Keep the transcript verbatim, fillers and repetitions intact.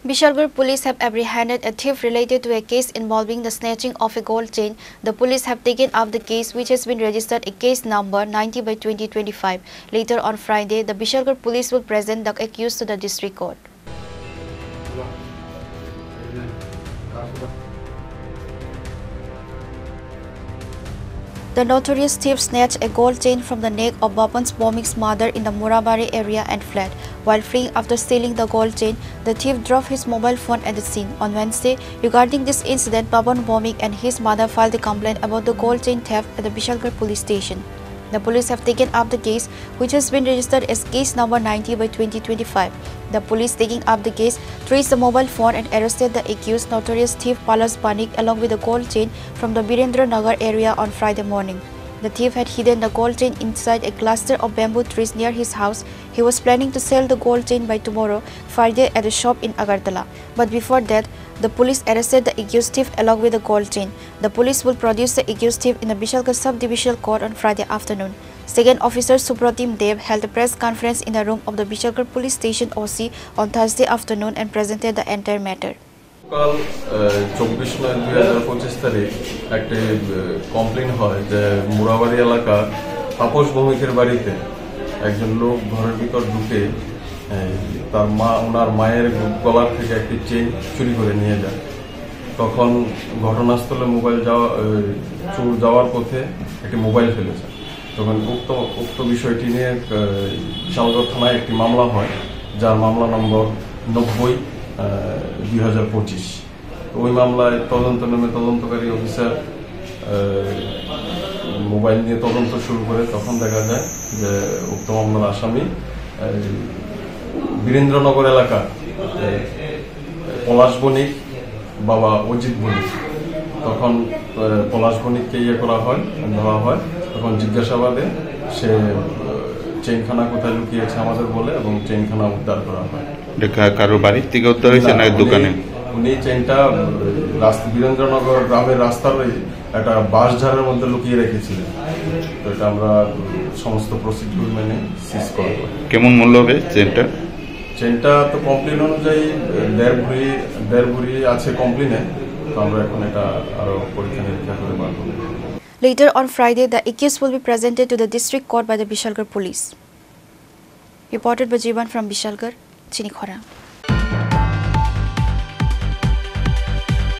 Bishalgarh police have apprehended a thief related to a case involving the snatching of a gold chain. The police have taken up the case, which has been registered a case number ninety by twenty twenty-five. Later on Friday, the Bishalgarh police will present the accused to the district court. The notorious thief snatched a gold chain from the neck of Baban Bhowmik's mother in the Murabari area and fled. While fleeing after stealing the gold chain, the thief dropped his mobile phone at the scene. On Wednesday, regarding this incident, Baban Bhowmik and his mother filed a complaint about the gold chain theft at the Bishalgarh police station. The police have taken up the case, which has been registered as case number ninety by twenty twenty-five. The police taking up the case traced the mobile phone and arrested the accused, notorious thief Palash Banik, along with the gold chain from the Birendra Nagar area on Friday morning. The thief had hidden the gold chain inside a cluster of bamboo trees near his house. He was planning to sell the gold chain by tomorrow, Friday, at a shop in Agartala. But before that, the police arrested the accused thief along with the gold chain. The police will produce the accused thief in the Bishalgarh Sub-Divisional Court on Friday afternoon. Second Officer Supratim Dev held a press conference in the room of the Bishalgarh Police Station O C on Thursday afternoon and presented the entire matter. গতকাল, আহ, চব্বিশ নয় দুই হাজার পঁচিশ তারিখ একটা, আহ, কমপ্লেন হয় যে মুরাবাড়ি এলাকার তাপস ভৌমিকের বাড়িতে একজন লোক ঘরের ভিতর ঢুকে, আহ, তার মা, ওনার মায়ের গলার থেকে একটি চেইন চুরি করে নিয়ে যায়। তখন ঘটনাস্থলে মোবাইল যাওয়া, আহ, চোর যাওয়ার পথে একটি মোবাইল ফেলেছে। তখন উক্ত, উক্ত বিষয়টি নিয়ে, আহ, বিশালগড় থানায় একটি মামলা হয়, যার মামলা নম্বর নব্বই, আহ, দুই হাজার পঁচিশ। তো ওই মামলায় তদন্ত নেমে তদন্তকারী অফিসার, আহ, মোবাইল নিয়ে তদন্ত শুরু করে। তখন দেখা যায় যে উক্ত মামলার আসামি, আহ, বীরেন্দ্রনগর এলাকার, আহ, পলাশ বণিক, বাবা অজিত বণিক। তখন, আহ, পলাশ বণিককে ইয়ে করা হয়, ধরা হয়। তখন জিজ্ঞাসাবাদে সে, আহ, চেইনখানা কোথায় লুকিয়েছে আমাদের বলে এবং চেইনখানা উদ্ধার করা হয়। এটা কা-, কারো বাড়ির থেকে উদ্ধার হয়েছে না, না উনি, দোকানে? উনি চেইনটা, আহ, রাস্তা, বীরেন্দ্রনগর গ্রামের রাস্তার ওই একটা বাঁশঝাড়ের মধ্যে লুকিয়ে রেখেছিলেন। তো এটা আমরা, উম, সমস্ত প্রসিডিউর মেনে সিজ করব। কেমন মূল্য হবে চেইনটা? চেইনটা তো কমপ্লেন অনুযায়ী, আহ, দেড় ভরি, দেড় ভরি আছে কমপ্লেনে। তো আমরা এখন এটা আরো পরীক্ষা নিরীক্ষা করে বার করব। Later on Friday, the accused will be presented to the district court by the Bishalgarh police. Reported by Jiban from Bishalgarh, Chinikhora.